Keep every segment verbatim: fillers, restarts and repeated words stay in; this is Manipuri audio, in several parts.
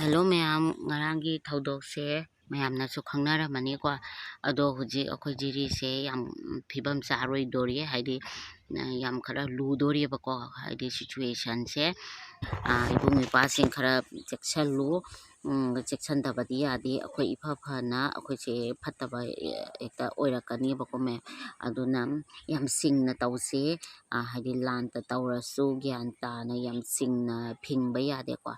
ꯍꯦꯜꯂꯣ ꯃꯌꯥꯝ, ꯉꯔꯥꯡꯒꯤ ꯊꯧꯗꯣꯛꯁꯦ ꯃꯌꯥꯝꯅꯁꯨ ꯈꯪꯅꯔꯝꯃꯅꯤꯀꯣ꯫ ꯑꯗꯣ ꯍꯧꯖꯤꯛ ꯑꯩꯈꯣꯏ ꯖꯤꯔꯤꯁꯦ ꯌꯥꯝ ꯐꯤꯕꯝ ꯆꯥꯔꯣꯏꯗꯣꯔꯤ, ꯍꯥꯏꯗꯤ, ꯑ, ꯌꯥꯝ ꯈꯔ ꯂꯨꯗꯣꯔꯤꯕꯀꯣ, ꯍꯥꯏꯗꯤ situationꯁꯦ꯫ ꯑ, ꯏꯕꯨꯡ ꯏꯄ꯭ꯋꯥꯁꯤꯡ ꯈꯔ ꯆꯦꯛꯁꯤꯜꯂꯨ꯫ ꯎꯝ, ꯆꯦꯛꯁꯤꯟꯗꯕꯗꯤ ꯌꯥꯗꯦ꯫ ꯑꯩꯈꯣꯏ ꯏꯐ ꯐꯅ ꯑꯩꯈꯣꯏꯁꯦ ꯐꯠꯇꯕ, ꯑ, ꯍꯦꯛꯇ ꯑꯣꯏꯔꯛꯀꯅꯦꯕꯀꯣ ꯃꯌꯥꯝ꯫ ꯑꯗꯨꯅ ꯌꯥꯝ ꯁꯤꯡꯅ ꯇꯧꯁꯦ꯫ ꯑ, ꯍꯥꯏꯗꯤ ꯂꯥꯟꯇ ꯇꯧꯔꯁꯨ ꯒ꯭ꯌꯥꯟ ꯇꯥꯅ, ꯌꯥꯝ ꯁꯤꯡꯅ ꯐꯤꯡꯕ ꯌꯥꯗꯦꯀꯣ꯫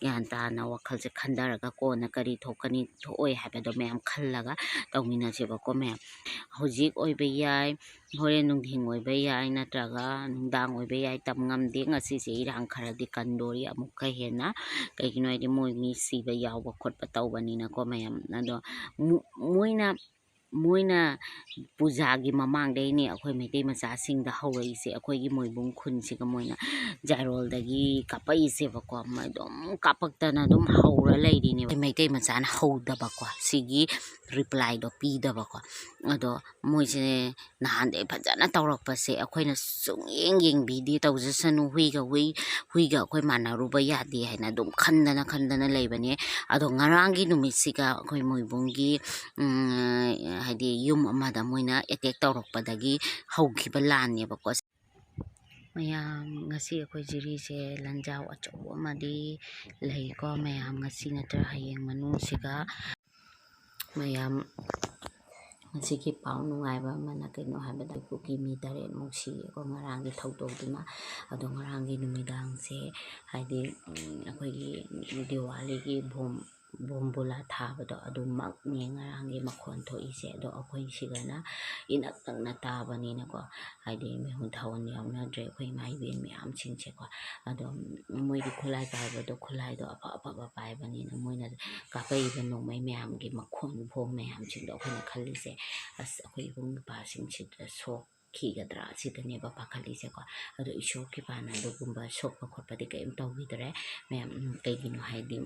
ꯒ꯭ꯌꯥꯟ ꯇꯥꯅ ꯋꯥꯈꯜꯁꯦ ꯈꯟꯊꯔꯒ ꯀꯣꯟꯅ ꯀꯔꯤ ꯊꯣꯛꯀꯅꯤ ꯊꯣꯛꯑꯣꯏ ꯍꯥꯏꯕꯗꯣ ꯃꯌꯥꯝ ꯈꯜꯂꯒ ꯇꯧꯃꯤꯟꯅꯁꯦꯕꯀꯣ ꯃꯌꯥꯝ꯫ ꯍꯧꯖꯤꯛ ꯑꯣꯏꯕ ꯌꯥꯏ, ꯍꯣꯔꯦꯟ ꯅꯨꯡꯊꯤꯟ ꯑꯣꯏꯕ ꯌꯥꯏ, ꯅꯠꯇ꯭ꯔꯒ ꯅꯨꯡꯗꯥꯡ ꯑꯣꯏꯕ ꯌꯥꯏ, ꯇꯝ ꯉꯝꯗꯦ꯫ ꯉꯁꯤꯁꯦ ꯏꯔꯥꯡ ꯈꯔꯗꯤ ꯀꯟꯗꯣꯔꯤ ꯑꯃꯨꯛꯀ ꯍꯦꯟꯅ, ꯀꯩꯒꯤꯅꯣ ꯍꯥꯏꯗꯤ ꯃꯣꯏ ꯃꯤ ꯁꯤꯕ ꯌꯥꯎꯕ ꯈꯣꯠꯄ ꯇꯧꯕꯅꯤꯅꯀꯣ ꯃꯌꯥꯝ꯫ ꯑꯗꯣ ꯃꯣ-, ꯃꯣꯏꯅ, ꯃꯣꯏꯅ ꯄꯨꯖꯥꯒꯤ ꯃꯃꯥꯡꯗꯩꯅꯦ ꯑꯩꯈꯣꯏ ꯃꯩꯇꯩ ꯃꯆꯥꯁꯤꯡꯗ ꯍꯧꯔꯛꯏꯁꯦ꯫ ꯑꯩꯈꯣꯏꯒꯤ ꯃꯣꯏꯕꯨꯡ ꯈꯨꯟꯁꯤꯒ ꯃꯣꯏꯅ ꯖꯥꯏꯔꯣꯜꯗꯒꯤ ꯀꯥꯞꯄꯛꯏꯁꯦꯕꯀꯣ꯫ ꯃꯣꯏ ꯑꯗꯨꯝ ꯀꯥꯞꯄꯛꯇꯅ ꯑꯗꯨꯝ ꯍꯧꯔ ꯂꯩꯔꯤꯅꯦꯕ꯫ ꯑꯩꯈꯣꯏ ꯃꯩꯇꯩ ꯃꯆꯥꯅ ꯍꯧꯗꯕꯀꯣ, ꯁꯤꯒꯤ replyꯗꯣ ꯄꯤꯗꯕꯀꯣ꯫ ꯑꯗꯣ ꯃꯣꯏꯁꯦ ꯅꯍꯥꯟꯗꯩ ꯐꯖꯅ ꯇꯧꯔꯛꯄꯁꯦ ꯑꯩꯈꯣꯏꯅ ꯁꯨꯡꯌꯦꯡ ꯌꯦꯡꯕꯤꯗꯦ, ꯇꯧꯖꯁꯅꯨ, ꯍꯨꯏꯒ ꯍꯨꯏ, ꯍꯨꯏꯒ ꯑꯩꯈꯣꯏ ꯃꯥꯟꯅꯔꯨꯕ ꯌꯥꯗꯦ ꯍꯥꯏꯅ ꯑꯗꯨꯝ ꯈꯟꯗꯅ ꯈꯟꯗꯅ ꯂꯩꯕꯅꯦ꯫ ꯑꯗꯣ ꯉꯔꯥꯡꯒꯤ ꯅꯨꯃꯤꯠꯁꯤꯒ ꯑꯩꯈꯣꯏ ꯃꯣꯏꯕꯨꯡꯒꯤ, ꯎꯝ, ꯍꯥꯏꯗꯤ ꯌꯨꯝ ꯑꯃꯗ ꯃꯣꯏꯅ attack ꯇꯧꯔꯛꯄꯗꯒꯤ ꯍꯧꯈꯤꯕ ꯂꯥꯟꯅꯦꯕꯀꯣ꯫ ꯃꯌꯥꯝ, ꯉꯁꯤ ꯑꯩꯈꯣꯏ ꯖꯤꯔꯤꯁꯦ ꯂꯟꯖꯥꯎ ꯑꯆꯧꯕ ꯑꯃꯗꯤ ꯂꯩꯀꯣ ꯃꯌꯥꯝ꯫ ꯉꯁꯤ ꯅꯠꯇ꯭ꯔ ꯍꯌꯦꯡ ꯃꯅꯨꯡꯁꯤꯒ ꯃꯌꯥꯝ, ꯉꯁꯤꯒꯤ ꯄꯥꯎ ꯅꯨꯡꯉꯥꯏꯕ ꯑꯃꯅ ꯀꯩꯅꯣ ꯍꯥꯏꯕꯗ ꯀꯨꯀꯤ ꯃꯤ ꯇꯔꯦꯠꯃꯨꯛ ꯁꯤꯌꯦꯀꯣ ꯉꯔꯥꯡꯒꯤ ꯊꯧꯗꯣꯛꯇꯨꯅ꯫ ꯑꯗꯣ ꯉꯔꯥꯡꯒꯤ ꯅꯨꯃꯤꯗꯥꯡꯁꯦ ꯍꯥꯏꯗꯤ, ꯎꯝ, ꯑꯩꯈꯣꯏꯒꯤ ꯗꯤꯋꯥꯂꯤꯒꯤ ꯕꯣꯝ, ꯕꯣꯝꯕꯨꯂꯥ ꯊꯥꯕꯗꯣ ꯑꯗꯨꯃꯛꯅꯦ ꯉꯔꯥꯡꯒꯤ ꯃꯈꯣꯟ ꯊꯣꯛꯏꯁꯦ꯫ ꯑꯗꯣ ꯑꯩꯈꯣꯏ ꯁꯤꯗꯅ ꯏꯅꯛ ꯅꯛꯅ ꯇꯥꯕꯅꯤꯅꯀꯣ, ꯍꯥꯏꯗꯤ ꯃꯤꯍꯨꯟ ꯊꯥꯍꯨꯟ ꯌꯥꯎꯅꯗ꯭ꯔꯦ ꯑꯩꯈꯣꯏ ꯏꯃꯥ ꯏꯕꯦꯟ ꯃꯌꯥꯝꯁꯤꯡꯁꯦꯀꯣ꯫ ꯑꯗꯣ ꯃꯣꯏꯗꯤ ꯈꯨꯠꯂꯥꯏ ꯄꯥꯏꯕꯗꯣ ꯈꯨꯠꯂꯥꯏꯗꯣ ꯑꯐ ꯑꯐꯕ ꯄꯥꯏꯕꯅꯤꯅ ꯃꯣꯏꯅ ꯀꯥꯞꯄꯛꯏꯕ ꯅꯣꯡꯃꯩ ꯃꯌꯥꯝꯒꯤ ꯃꯈꯣꯟ ꯕꯣꯝ ꯃꯌꯥꯝꯁꯤꯡꯗꯣ ꯑꯩꯈꯣꯏꯅ ꯈꯜꯂꯤꯁꯦ, ꯑꯁ, ꯑꯩꯈꯣꯏ ꯏꯕꯨꯡ ꯏꯄ꯭ꯋꯥꯁꯤꯡꯁꯤꯗ ꯁꯣꯛꯈꯤꯒꯗ꯭ꯔꯥ ꯁꯤꯗꯅꯦꯕ ꯄꯥꯈꯠꯂꯤꯁꯦꯀꯣ꯫ ꯑꯗꯣ ꯏꯁꯣꯔ ꯀ꯭ꯔꯤꯄꯥꯅ ꯑꯗꯨꯒꯨꯝꯕ ꯁꯣꯛꯄ ꯈꯣꯠꯄꯗꯤ ꯀꯔꯤꯝ ꯇꯧꯈꯤꯗ꯭ꯔꯦ ꯃꯌꯥꯝ꯫ ꯎꯝ, ꯀꯩꯒꯤꯅꯣ ꯍꯥꯏꯗꯤ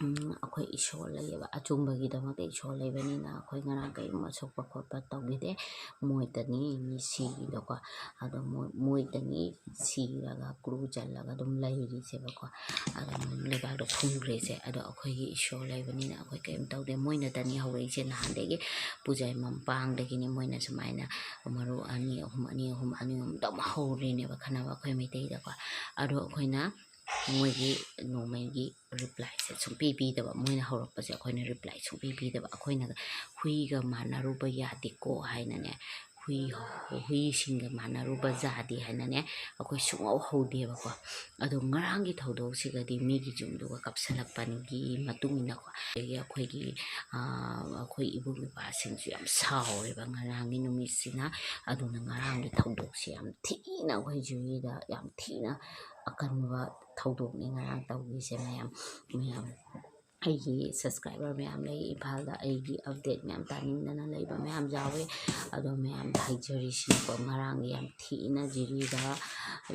ꯎꯝ, ꯑꯩꯈꯣꯏ ꯏꯁꯣꯔ ꯂꯩꯌꯦꯕ, ꯑꯆꯨꯝꯕꯒꯤꯗꯃꯛꯇ ꯏꯁꯣꯔ ꯂꯩꯕꯅꯤꯅ ꯑꯩꯈꯣꯏ ꯉꯔꯥꯡ ꯀꯔꯤꯒꯨꯝꯕ ꯁꯣꯛꯄ ꯈꯣꯠꯄ ꯇꯧꯈꯤꯗꯦ꯫ ꯃꯣꯏꯇꯅꯤ ꯃꯤ ꯁꯤꯔꯤꯗꯣꯀꯣ꯫ ꯑꯗꯣ ꯃꯣꯏ, ꯃꯣꯏꯇꯅꯤ ꯁꯤꯔꯒ ꯀ꯭ꯔꯨ ꯆꯜꯂꯒ ꯑꯗꯨꯝ ꯂꯩꯔꯤꯁꯦꯕꯀꯣ꯫ ꯑꯗꯣ ꯃꯣꯏ ꯂꯩꯕꯥꯛꯇꯣ ꯐꯨꯝꯈ꯭ꯔꯤꯁꯦ꯫ ꯑꯗꯣ ꯑꯩꯈꯣꯏꯒꯤ ꯏꯁꯣꯔ ꯂꯩꯕꯅꯤꯅ ꯑꯩꯈꯣꯏ ꯀꯔꯤꯝ ꯇꯧꯗꯦ꯫ ꯃꯣꯏꯅꯇꯅꯤ ꯍꯧꯔꯛꯏꯁꯦ ꯅꯍꯥꯟꯗꯒꯤ꯫ ꯄꯨꯖꯥꯏ ꯃꯄꯥꯡꯗꯒꯤꯅꯤ ꯃꯣꯏꯅ ꯁꯨꯃꯥꯏꯅ ꯃꯔꯨ ꯑꯅꯤ ꯑꯍꯨꯝ, ꯑꯅꯤ ꯑꯍꯨꯝ, ꯑꯅꯤ ꯑꯍꯨꯝ ꯑꯗꯨꯝ ꯍꯧꯔꯤꯅꯦꯕ ꯈꯠꯅꯕ ꯑꯩꯈꯣꯏ ꯃꯩꯇꯩꯗꯀꯣ꯫ ꯑꯗꯣ ꯑꯩꯈꯣꯏꯅ ꯃꯣꯏꯒꯤ ꯅꯣꯡꯃꯩꯒꯤ ꯔꯤꯄ꯭ꯂꯥꯏꯁꯦ ꯁꯨꯡꯄꯤ ꯄꯤꯗꯕ꯫ ꯃꯣꯏꯅ ꯍꯧꯔꯛꯄꯁꯦ ꯑꯩꯈꯣꯏꯅ ꯔꯤꯄ꯭ꯂꯥꯏ ꯁꯨꯡꯄꯤ ꯄꯤꯗꯕ꯫ ꯑꯩꯈꯣꯏꯅ ꯍꯨꯏꯒ ꯃꯥꯟꯅꯔꯨꯕ ꯌꯥꯗꯦꯀꯣ ꯍꯥꯏꯅꯅꯦ, ꯍꯨꯏ, ꯍꯨꯏꯁꯤꯡꯒ ꯃꯥꯟꯅꯔꯨꯕ ꯌꯥꯗꯦ ꯍꯥꯏꯅꯅꯦ, ꯑꯩꯈꯣꯏ ꯁꯨꯡꯍꯧ ꯍꯧꯗꯦꯕꯀꯣ꯫ ꯑꯗꯣ ꯉꯔꯥꯡꯒꯤ ꯊꯧꯗꯣꯛꯁꯤꯒꯗꯤ ꯃꯤꯒꯤ ꯌꯨꯝꯗꯨꯒ ꯀꯥꯞꯁꯤꯜꯂꯛꯄꯒꯤ ꯃꯇꯨꯡ ꯏꯟꯅꯀꯣ, ꯑꯗꯒꯤ ꯑꯩꯈꯣꯏꯒꯤ, ꯑꯩꯈꯣꯏ ꯏꯕꯨꯡ ꯏꯄ꯭ꯋꯥꯁꯤꯡꯁꯨ ꯌꯥꯝ ꯁꯥꯎꯔꯦꯕ ꯉꯔꯥꯡꯒꯤ ꯅꯨꯃꯤꯠꯁꯤꯅ꯫ ꯑꯗꯨꯅ ꯉꯔꯥꯡꯒꯤ ꯊꯧꯗꯣꯛꯁꯦ ꯌꯥꯝ ꯊꯤꯅ ꯑꯩꯈꯣꯏ ꯖꯨꯔꯤꯗ ꯌꯥꯝ ꯊꯤꯅ ꯑꯀꯟꯕ ꯊꯧꯗꯣꯛꯅꯤ ꯉꯔꯥꯡ ꯇꯧꯈꯤꯁꯦ ꯃꯌꯥꯝ꯫ ꯃꯌꯥꯝ, ꯑꯩꯒꯤ subscriber ꯃꯌꯥꯝ ꯂꯩ ꯏꯝꯐꯥꯜꯗ, ꯑꯩꯒꯤ update ꯃꯌꯥꯝ ꯇꯥꯅꯤꯡꯗꯅ ꯂꯩꯕ ꯃꯌꯥꯝ ꯌꯥꯎꯋꯦ꯫ ꯑꯗꯣ ꯃꯌꯥꯝꯗ ꯍꯥꯏꯖꯔꯤꯁꯤꯅꯀꯣ, ꯉꯔꯥꯡꯒꯤ ꯌꯥꯝ ꯊꯤꯅ ꯖꯨꯔꯤꯗ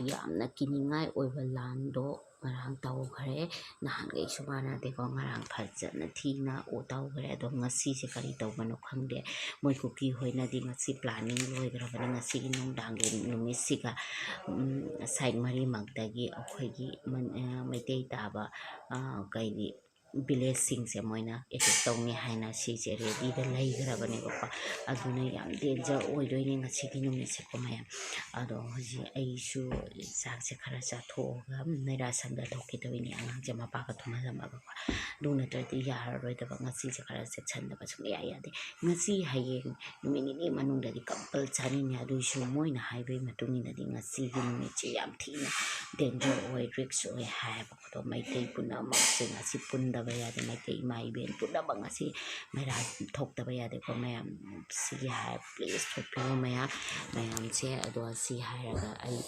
ꯌꯥꯝꯅ ꯀꯤꯅꯤꯡꯉꯥꯏ ꯑꯣꯏꯕ ꯂꯥꯟꯗꯣ ꯉꯔꯥꯡ ꯇꯧꯈ꯭ꯔꯦ꯫ ꯅꯍꯥꯟꯈꯩꯁꯨ ꯃꯥꯟꯅꯗꯦꯀꯣ, ꯉꯔꯥꯡ ꯐꯖꯅ ꯊꯤꯅ ꯑꯣ ꯇꯧꯈ꯭ꯔꯦ꯫ ꯑꯗꯣ ꯉꯁꯤꯁꯦ ꯀꯔꯤ ꯇꯧꯕꯅꯣ ꯈꯪꯗꯦ꯫ ꯃꯣꯏ ꯀꯨꯀꯤ ꯍꯣꯏꯅꯗꯤ ꯉꯁꯤ planning ꯂꯣꯏꯈ꯭ꯔꯕꯅꯤ꯫ ꯉꯁꯤꯒꯤ ꯅꯨꯡꯗꯥꯡꯒꯤ ꯅꯨꯃꯤꯠꯁꯤꯒ, ꯎꯝ, side ꯃꯔꯤꯃꯛꯇꯒꯤ ꯑꯩꯈꯣꯏꯒꯤ ꯃꯩꯇꯩ ꯇꯥꯕ, ꯀꯩꯗꯤ, villageꯁꯤꯡꯁꯦ ꯃꯣꯏꯅ attack ꯇꯧꯅꯤ ꯍꯥꯏꯅ ꯁꯤꯁꯦ readyꯗ ꯂꯩꯈ꯭ꯔꯕꯅꯦꯕꯀꯣ꯫ ꯑꯗꯨꯅ ꯌꯥꯝ danger ꯑꯣꯏꯗꯣꯏꯅꯦ ꯉꯁꯤꯒꯤ ꯅꯨꯃꯤꯠꯁꯦꯀꯣ ꯃꯌꯥꯝ꯫ ꯑꯗꯣ ꯍꯧꯖꯤꯛ ꯑꯩꯁꯨ ꯆꯥꯛꯁꯦ ꯈꯔ ꯆꯥꯊꯣꯛꯑꯒ ꯃꯩꯔꯥ ꯁꯝꯗ ꯊꯣꯛꯈꯤꯗꯣꯏꯅꯦ, ꯑꯉꯥꯡꯁꯦ ꯃꯄꯥꯒ ꯇꯨꯝꯍꯜꯂꯝꯃꯒꯀꯣ꯫ ꯑꯗꯨ ꯅꯠꯇ꯭ꯔꯗꯤ ꯌꯥꯔꯔꯣꯏꯗꯕ, ꯉꯁꯤꯁꯦ ꯈꯔ ꯆꯦꯛꯁꯤꯟꯗꯕ ꯁꯨꯡꯌꯥ ꯌꯥꯗꯦ꯫ ꯉꯁꯤ ꯍꯌꯦꯡ ꯅꯨꯃꯤꯠ ꯅꯤꯅꯤ ꯃꯅꯨꯡꯗꯗꯤ compulsoryꯅꯦ꯫ ꯑꯗꯨꯏꯁꯨ ꯃꯣꯏꯅ ꯍꯥꯏꯕꯒꯤ ꯃꯇꯨꯡ ꯏꯟꯅꯗꯤ ꯉꯁꯤꯒꯤ ꯅꯨꯃꯤꯠꯁꯦ ꯌꯥꯝ ꯊꯤꯅ danger ꯑꯣꯏ, risk ꯑꯣꯏ ꯍꯥꯏꯌꯦꯕꯀꯣ꯫ ꯑꯗꯣ ꯃꯩꯇꯩ ꯄꯨꯝꯅꯃꯛꯁꯦ ꯉꯁꯤ ꯄꯨꯟꯗꯕ ꯌꯥꯗꯦ꯫ ꯃꯩꯇꯩ ꯏꯃꯥ ꯏꯕꯦꯟ ꯄꯨꯝꯅꯃꯛ ꯉꯁꯤ ꯃꯩꯔꯥ ꯊꯣꯛꯇꯕ ꯌꯥꯗꯦꯀꯣ ꯃꯌꯥꯝ꯫ ꯁꯤꯒꯤ ꯍꯥꯏ please ꯊꯣꯛꯄꯤꯌꯨ ꯃꯌꯥꯝ, ꯃꯌꯥꯝꯁꯦ꯫ ꯑꯗꯣ ꯁꯤ ꯍꯥꯏꯔꯒ ꯑꯩ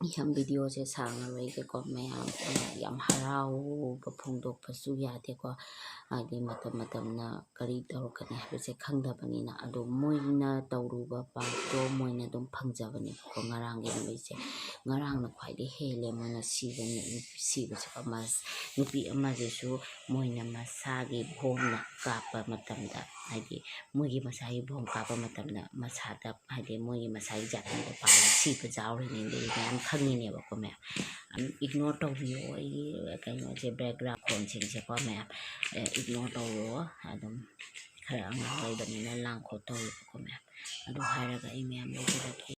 ꯌꯥꯝ ꯚꯤꯗꯤꯑꯣꯁꯦ ꯁꯥꯡꯉꯔꯣꯏꯒꯦꯀꯣ ꯃꯌꯥꯝ꯫ ꯑ, ꯌꯥꯝ ꯍꯔꯥꯎꯕ ꯐꯣꯡꯗꯣꯛꯄꯁꯨ ꯌꯥꯗꯦꯀꯣ, ꯍꯥꯏꯗꯤ ꯃꯇꯝ ꯃꯇꯝꯅ ꯀꯔꯤ ꯇꯧꯔꯛꯀꯅꯤ ꯍꯥꯏꯕꯁꯦ ꯈꯪꯗꯕꯅꯤꯅ꯫ ꯑꯗꯣ ꯃꯣꯏꯅ ꯇꯧꯔꯨꯕ ꯄꯥꯞꯇꯣ ꯃꯣꯏꯅ ꯑꯗꯨꯝ ꯐꯪꯖꯕꯅꯦꯕꯀꯣ꯫ ꯉꯔꯥꯡꯒꯤ ꯅꯨꯃꯤꯠꯁꯦ, ꯉꯔꯥꯡꯅ ꯈ꯭ꯋꯥꯏꯗꯒꯤ ꯍꯦꯜꯂꯦ ꯃꯣꯏꯅ ꯁꯤꯕ ꯅꯨ-, ꯁꯤꯕꯁꯦꯀꯣ꯫ ꯃꯥ-, ꯅꯨꯄꯤ ꯑꯃꯁꯤꯁꯨ ꯃꯣꯏꯅ ꯃꯁꯥꯒꯤ ꯕꯣꯝꯅ ꯀꯥꯞꯄ ꯃꯇꯝꯗ, ꯍꯥꯏꯗꯤ ꯃꯣꯏꯒꯤ ꯃꯁꯥꯒꯤ ꯕꯣꯝ ꯀꯥꯞꯄ ꯃꯇꯝꯗ ꯃꯁꯥꯗ, ꯍꯥꯏꯗꯤ ꯃꯣꯏꯒꯤ ꯃꯁꯥꯒꯤ ꯖꯥꯇꯤꯗ ꯄꯥꯜꯂ ꯁꯤꯕ ꯌꯥꯎꯔꯤꯅꯤ꯫ ꯑꯗꯨꯗꯤ ꯃꯌꯥꯝ ꯈꯪꯉꯤꯅꯦꯕꯀꯣ ꯃꯌꯥꯝ꯫ ꯏꯒꯅꯣꯔ ꯇꯧꯕꯤꯌꯣ ꯑꯩꯒꯤ ꯀꯩꯅꯣꯁꯦ, ꯕꯦꯛꯒ꯭ꯔꯥꯎꯟ ꯈꯣꯟꯁꯤꯡꯁꯦꯀꯣ ꯃꯌꯥꯝ꯫ ꯏꯒꯅꯣꯔ ꯇꯧꯔꯣ꯫ ꯑꯗꯨꯝ ꯈꯔ ꯑꯉꯥꯡ ꯑꯣꯏꯕꯅꯤꯅ ꯂꯥꯡ ꯈꯣꯠ ꯇꯧꯋꯦꯕꯀꯣ ꯃꯌꯥꯝ꯫ ꯑꯗꯨ ꯍꯥꯏꯔꯒ ꯑꯩ ꯃꯌꯥꯝ ꯂꯣꯏꯁꯤꯜꯂꯒꯦ꯫